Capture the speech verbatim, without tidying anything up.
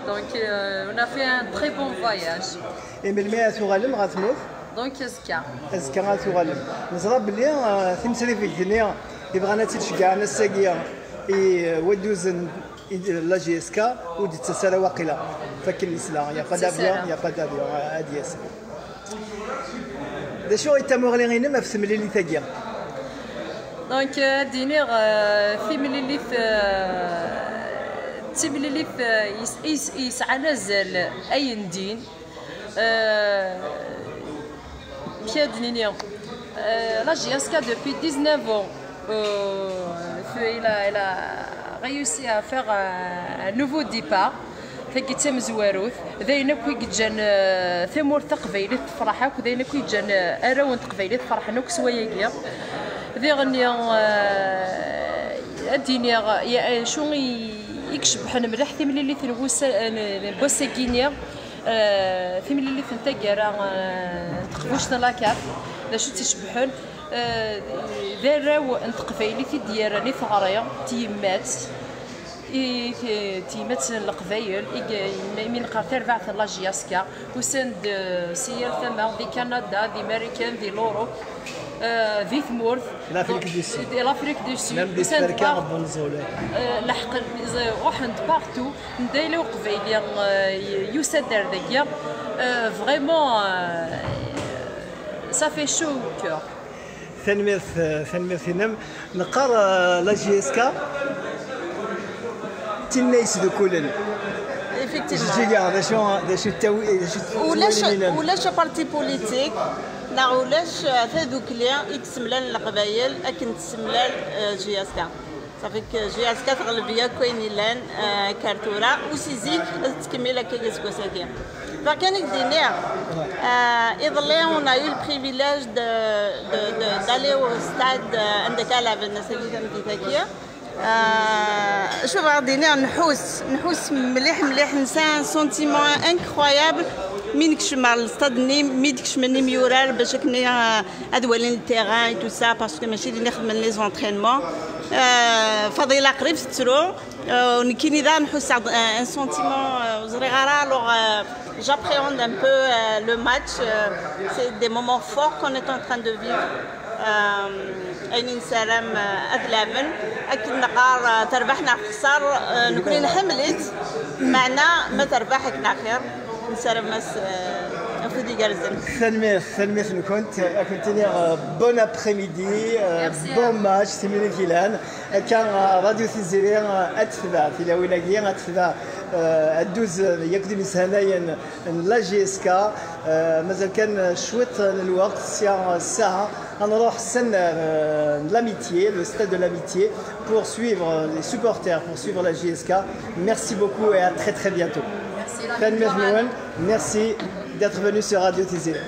Donc, euh, on a fait un très bon voyage. Et melmi ara tuɣalem ɣer tmurt? Donc, azekka. Azekka ara tuɣalem. Neẓra belli uh, timsrifegt-nni yebɣan ad tt-id-ceggɛen ass-agi i uh, wadduz n la J S K ur d-tettas ara waqila. Fakken nesla, il n'y a pas d'avion, il n'y a pas d'avion à Dias. D acu i d tamuɣli-inem ɣef temlilit-agi? Donc, ad d-iniɣ uh, timlilit uh, d timlilit uh, yesɛan azal ayendin. Amek ad d-nini, la J S K depuis dix-neuf ans euh, elle a, elle a réussi à faire un, un nouveau départ. Tagi d tamezwarut, d ayen akk i yeǧǧan uh, tamurt taqbaylit tefreḥ akk, d ayen akk i yeǧǧan uh, arraw n teqbaylit ferḥen akk s wayagi. Diɣenni uh, ad d-iniɣ acu i icebbḥen mliḥ timlilit n wass-agi-nni. Timlilit n taggara n teqbuct n la CAF, d acu tt-icebḥen, d arraw n teqbaylit i d-yerran i teɣri n tyemmat, i tyemmat n leqbayel, imi neqqar tarbaɛt n la J S K, usan-d si yal tama, di Kanada, di Marikan, di Lurup, di tmurt, l'Afrique du Sud, l'Afrique du Sud, usan-d leḥqen, ruḥen-d partout. Ndayla uqbayli yusa-d ar dagi, vraiment ça fait chaud au cœur. Tanemmirt, tanemmirt-inem. Neqqar la J S K d tinna yesdukulen. Effectivement. Ǧǧiga, d acu, d acu ttawi, d acu ulac, ulac parti politique, neɣ ulac tadukli i yessemlalen leqbayel akken tessemlal J S K. Ça fait que J S K teɣleb yakk ayen yellan akka ar tura, u si zik ad tettkemmil akka aseggas-agi. Bɣiɣ kan ad k-d-iniɣ, iḍelli on a eu le privilège de, de, de, d'aller au stade anda akka lɛeben ass-agi tameddit-agi. Acu bɣiɣ ad d-iniɣ, nḥus, nḥus mliḥ mliḥ, nesɛa un sentiment incroyable mi nekcem ɣer lestad-nni, mi d-kecmen imyurar bac akken ad walin le terrain et tout ça, parce que mačči din i xedmen les entraînements. Fadila qrib tettru. Nekkini daɣen ḥusseɣ un sentiment ur ẓriɣ ara, alors j'appréhende un peu le match. C'est des moments forts qu'on est en train de vivre. Ayen i nessaram ad laɛben, akken neqqar terbeḥ neɣ texṣer, nekkni nḥemmel-itt, meɛna ma terbeḥ akken axir. Nessaram-as afud igerrzen. Tanemmirt, tanemmirt-nkent. Ad kent-iniɣ bon après-midi, bon match, timlilit yelhan. Akka, Radio Tiziri ad tetbeɛ tilawin-agi, ad tetbeɛ adduz yakk d imeshanayen n la J S K. Mazal kan cwiṭ n lweqt, sya ssaɛa, ad nruḥ s annar n l'Amitié, le stade de l'Amitié, pour suivre les supporters, pour suivre la J S K. Merci beaucoup et à très très bientôt. Tanemmirt-nwen. Merci d'être venu sur Radio Tiziri.